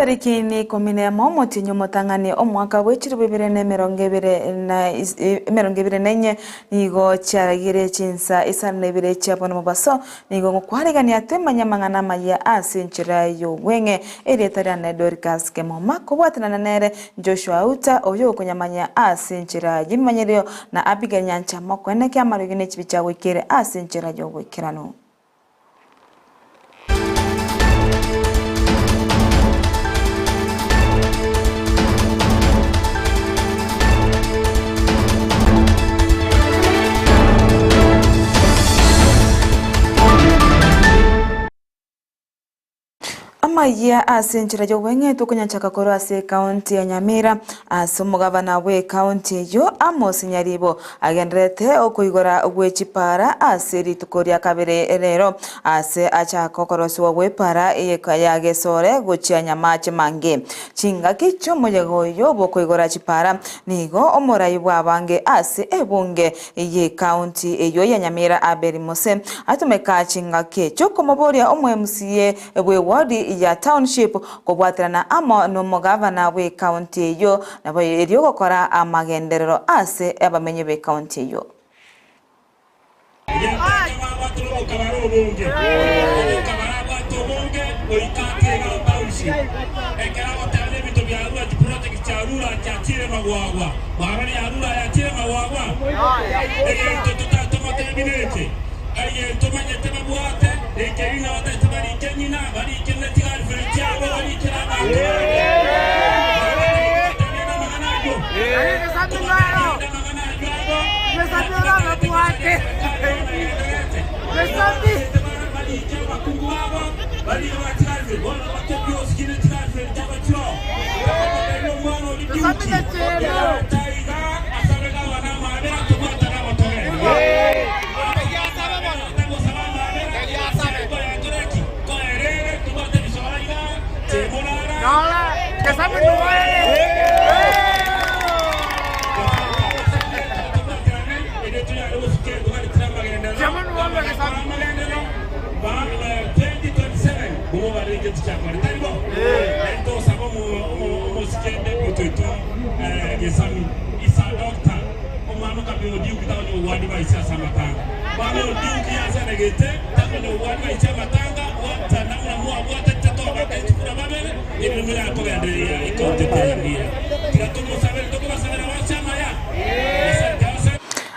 Chitariki neikomi nemo omotienyi omotang'ani omwaka bwe chilifu ibere na emerongo ebere na emerongo ebere na enye nigo chiaragire chinsa isano na ibere chia bono mobaso, nigo ngokwarigania twemanye amang'ana amayia ase enchera y'obweng'e. Erieta riane Dorcas Kemuma, kobwatanana nere Joshua Auta oyo okonyamanyia ase enchera y'ebimanyerio na Abigail Nyanchama okoenekia amariogi ne chibi chiagoikere ase enchera y'oboikeranu. Amayia ase enchera y'obweng'e tokonyanchaka korwa ase ekaunti ya Nyamira ase omogabana bw'ekaunti eyio Amos Nyaribo agendererete okoigora gwe chipara ase rituko ria kabere rero ase achaka okorosiwa gw'epara ya Gesore gochia Nyamache Mange. Chingaki chi'omoyega oyio bw'okoigora chipara nigo omorai bw'abange ase ebunge y'ekaunti eyio ya Nyamira Abel Mose atumeka chingaki echio komoboria omo-MCA bw'ewodi ya Township kobwaterana amo nomogavana bw'ekaunti eyio nabo erio gokora amagenderero ase abamenyi b'ekaunti eyio. Egento babwatire obokabara obonge, obokabara abwate obonge goika atiga Township. Ekero agoteba ebinto bia Arua chiproject chia Arua chiachire magwagwa, mwarora ya Arua yachire magwagwa? Egento totatomotebie neke, egento manyete babwate nekeri ng'a batagete barike ng'ina, barike ne chigirlfriend chiabo, barikere abanto bande. Tobatebie namang'ana ayio? Tobatebie namang'ana ayio abo?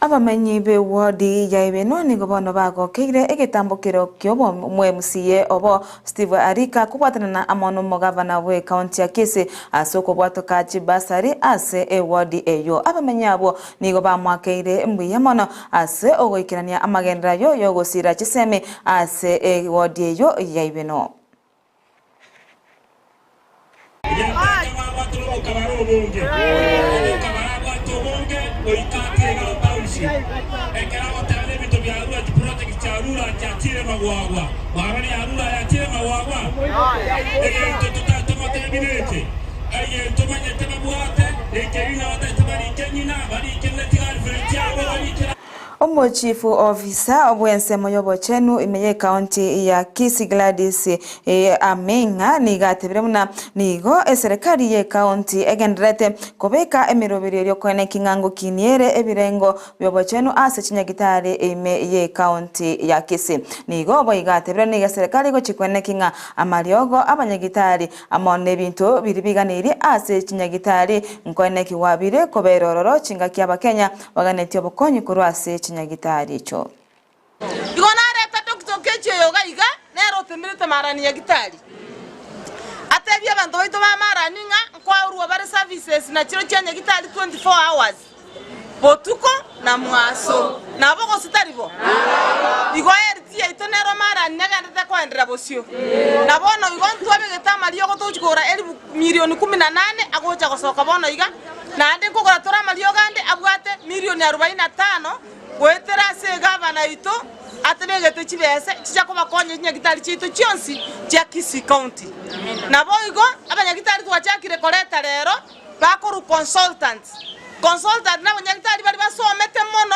Abamenyi b'ewodi ya Ebenwa nigo bono bagokeire egetambokero ki'omoMCA obo Steve Arika kobwatanana amo nomogavana bw'ecounty ya Kisii ase okobwatoka chibasari ase ewodi eyio. Abamenyi abwo nigo bamoakeire mbuya mono ase ogoikerania amagenderero ayio yogosira chisemi ase ewodi eyio ya Ebenwa. Egento babwatire obokabara obonge, obokabara abwate obonge goika atiga Township. Ekero agoteba ebinto bia Arua chiproject chia Arua chiachire magwagwa, mwarora ya Arua yachire magwagwa? Egento totatomotebie neke, egento manyete babwate nekeri ng'a batagete barike ng'ina, barike ne chigirlfriend chiabo, barike. Omochifu ofisa bw'ensemo y'obochenu ime y'ecounty ya Kisii Gladys Aming'a nigo atebire buna nigo eserekari y'ecounty egendererete kobeka emeroberio erio koeneki ng'a ngokiniere ebirengo bi'obochenu ase chinyagitari ime y'ecounty ya Kisii. Nigo boigo atebire nigo eserekari egochia koeneki ng'a amariogo abanyagitari Amo nebinto biria biganeirie ase chinyagitari nkoenekigwa bire kobera ororo chingaki Abakenya baganetie obokonyi korwa ase chinyagitari echio. Igo nareta Doctor Okechi oyo iga iga, nere otenerete Marani Nyagitari. Atebie abanto baito ba Marani ng'a nkwaorwa bare services na chiro chia Nyagitari 24 hours. Botuko na mwaso. Nabo gose tari bo? Igo eriti yaito nero marani negenderete koenderera bosio. Na bono igo ntwabegete amariogo togochia kogora elifu milioni kumi na nane agocha gosoka bono iga, naende nkogora tore amariogo ande abwate milioni arobaini na tano goetera ase egavana yaito atebegete chibese chicha kobakonya chinyagitari chiaito chionsi chia Kisii County. Naboigo abanyagitari twachakire koreta rero. Bakorwa consultants. Consultant nabanyagitari baria basomete mono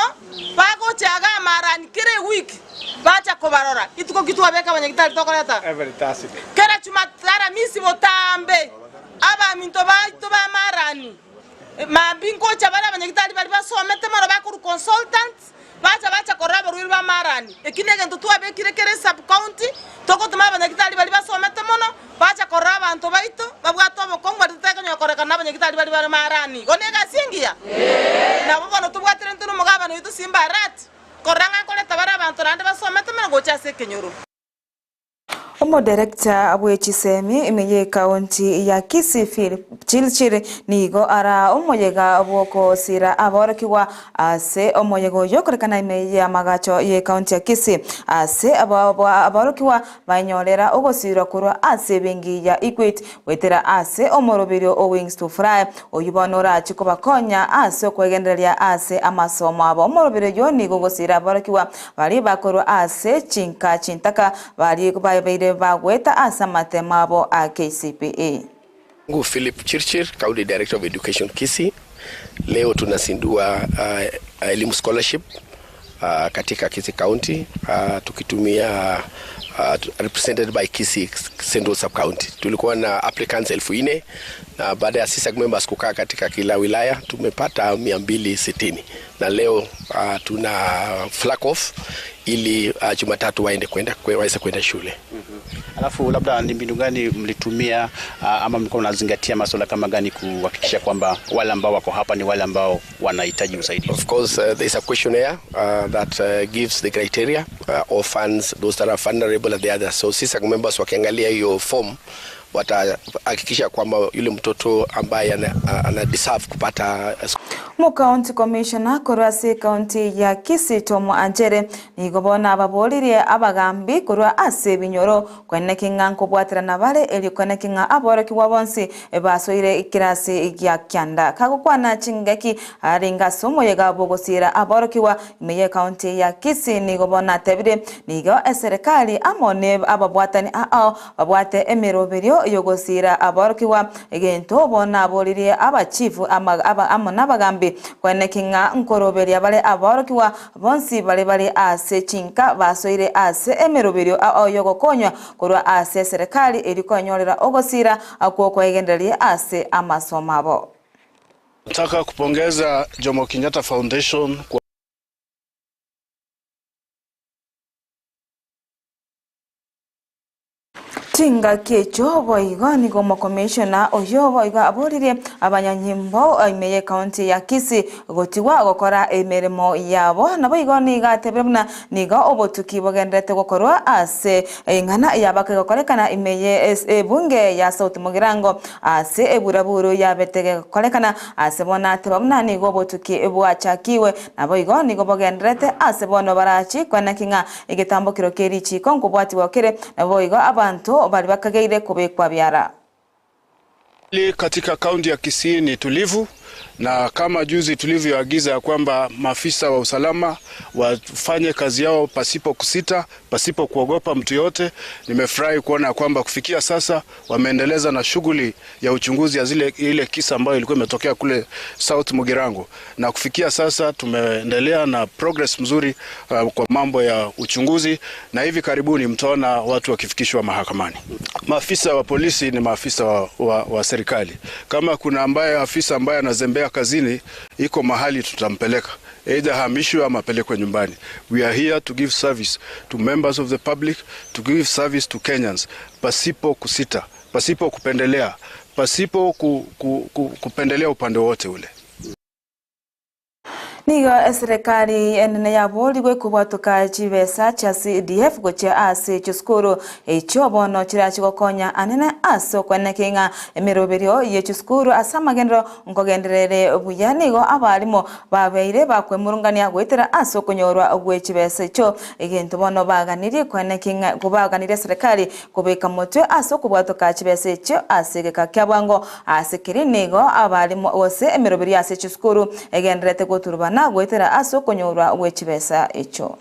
bagocha iga amarani kera ewiki. Bacha kobarora. Ituko ki twabeka abanyagitari tokoreta? Kera Jumatamisi botambe abaminto baito b'amarani mambia ngocha bare abanyagitari baria basomete mono bakorwa consultants bacha bacha korora abarwaire b'amarani. Eki negento twabekire kera esub county togotoma abanyagitari baria basomete mono bacha korora abanto baito babwate obokong'u baria totakonyara korekana nabanyagitari baria bare marani. Igo negasi engiya? Nabo bono tobwatire intwe nomogabana oito Simba Arati. Korora ng'a nkoreta bare abanto naende basomete mono gocha ase ekenyoro. Omoderekta bwe chisemi ime y'ekaunti ya Kisii Philip Chirchir nigo araa omoyega bw'okosira aborokigwa ase omoyega oyio okorekana ime y'amagacho y'ekaunti ya Kisii ase aborokigwa bainyorera ogosirwa korwa ase ebenki ya Equity Goetera ase omoroberio o Wings to Fly, oyio bono orache kobakonya ase okwegendereria ase amasomo abo. Omoroberio oyio nigo ogosira aborokigwa baria bakorwa ase chinka chintaka baria babeire bagoeta ase amatemo abo a KCPE. Ngu Philip Chirchir, County Director of Education Kisii, leo tunazindua Elimu Scholarship katika Kisii County tukitumia represented by Kisii Central Sub County. Tulikuwa na applicants 4,000 na baada ya CSAC members kukaa katika kila wilaya tumepata 260 na leo tuna flag off ili Jumatatu waende kwenda waweze kwenda shule. Alafu labda ni mbinu gani mlitumia ama mlikuwa mnazingatia masuala kama gani kuhakikisha kwamba wale ambao wako hapa ni wale ambao wanahitaji usaidizi? Of course, there is a questionnaire that gives the criteria, orphans, those that are vulnerable and the others. So CSAC members wakiangalia hiyo form watahakikisha kwamba yule mtoto ambaye ana deserve kupata Omokaunti Commissioner korwa ase ekaunti ya Kisii Tom Anjere nigo bono ababoririe abagambi korwa ase ebinyoro koeneki ng'a nkobwaterana bare erio koeneki ng'a aborokigwa bonsi basoire ekirasi gia kianda. Kagokwana chingaki arenge ase omoyega bw'ogosiira aborokigwa ime y'ekaunti ya Kisii nigo bono atebire nigo eserekari amo ne ababwatani ao Babwate emeroberio y'ogosiira aborokigwa, egento bono naboririe abachifu amo nabagambi, koeneki ng'a nkoroberia bare aborokigwa bonsi baria bare ase chinka basoire ase emeroberio ao y'ogokonywa korwa ase eserekari erio koenyorera ogosiira kw'okwegendereria ase amasomo abo. Nataka kupongeza Jomo Kenyatta Foundation kwa. Chingaki echio boigo nigo omokomishona oyio boigo aboririe abanyanyimbo ime y'ecounty ya Kisii gotigwa gokora emeremo yabo. Naboigo nigo atebire buna nigo obotuki bogendererete gokorwa ase eng'ana yabaka egokorekana ime ye ebunge ya South Mugirango ase eburaburu yabete gegokorekana ase bono ateba buna nigo obotuki bwachakigwe naboigo nigo bogendererete ase bono barachi koeneki ng'a Egetambokero kie richiiko nkobwatigwa kere, naboigo abanto baria bakageire kobekwa biara. Hali katika kaunti ya Kisii ni tulivu na kama juzi tulivyoagiza ya kwamba maafisa wa usalama wafanye kazi yao pasipo kusita, pasipo kuogopa mtu yote. Nimefurahi kuona kwamba kufikia sasa wameendeleza na shughuli ya uchunguzi ya zile ile kisa ambayo ilikuwa imetokea kule South Mugirango, na kufikia sasa tumeendelea na progress mzuri kwa mambo ya uchunguzi, na hivi karibuni mtaona watu wakifikishwa mahakamani. Maafisa wa polisi ni maafisa wa serikali. Kama kuna ambaye afisa ambaye anazembea kazini, iko mahali tutampeleka, either ahamishwe ama apelekwe nyumbani. We are here to give service to members of the public, to give service to Kenyans pasipo kusita, pasipo kupendelea, pasipo kupendelea upande wote ule. Nigo eserekari enene yaborigwe kobwatoka chibesa chia CDF gochia ase chisukuru echio bono chirachi gokonya anene ase okweneki ng'a emeroberio ye chisukuru ase amagenderero nkogenderere buya. Nigo abarimu babeire bakwemurungania goetera ase okonyorwa gwe chibesa echio egento bono baganirie kweneki ng'a kobaganirie eserekari Kobeka motwe ase okobwatoka chibesa echio ase egeka kia bwango ase keri nigo abarimu gose emeroberio ase chisukuru egendererete goturubana goetera ase okonyorwa gwe chibesa echio.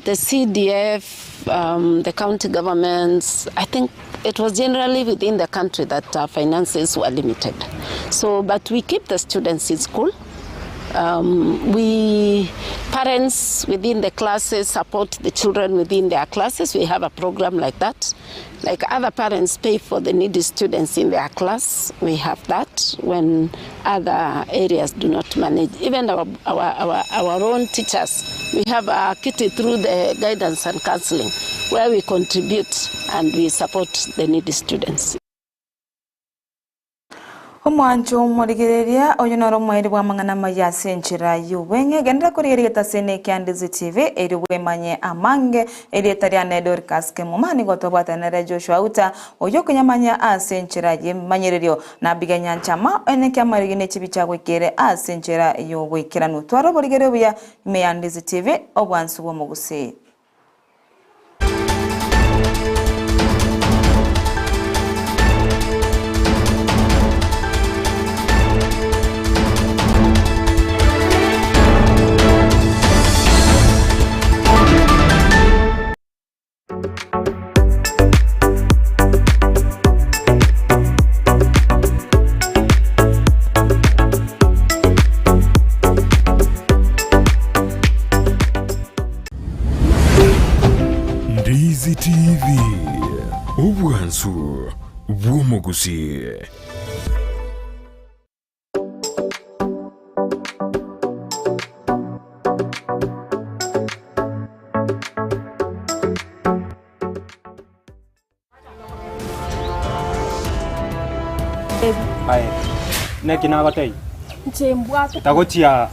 The CDF, the county governments, I think It was generally within the country that uh, finances were limited. So, but we keep the students in school. Um, we parents within the classes support the children within their classes. We have a program like that. Like other parents pay for the needy students in their class. We have that when other areas do not manage. Even our, our, our, our own teachers, we have a kitty through the guidance and counseling where we contribute and we support the needy students. Omwancho omorigereria, oyo noro omoerio bw'amang'ana amaya ase enchera y'obweng'e. Genderera korigereria egetaseni ekia Ndizi TV erio bwemanye amange. Erieta riane Dorcas Kemuma, nigo twabwatana nere Joshua Auta, oyio okonyamanya ase enchera y'ebimanyererio, na Abigail Nyanchama, oye nekiamarerio ne chibi chiagoikeire ase enchera y'oboikeranu. Twara oborigereria obuya ime ya Ndizi TV, obwansu bw'omogusii. Ndizi TV, obwansu bw'omogusii. Aye, naki nagotebia? Inche mbwate. Tagochia.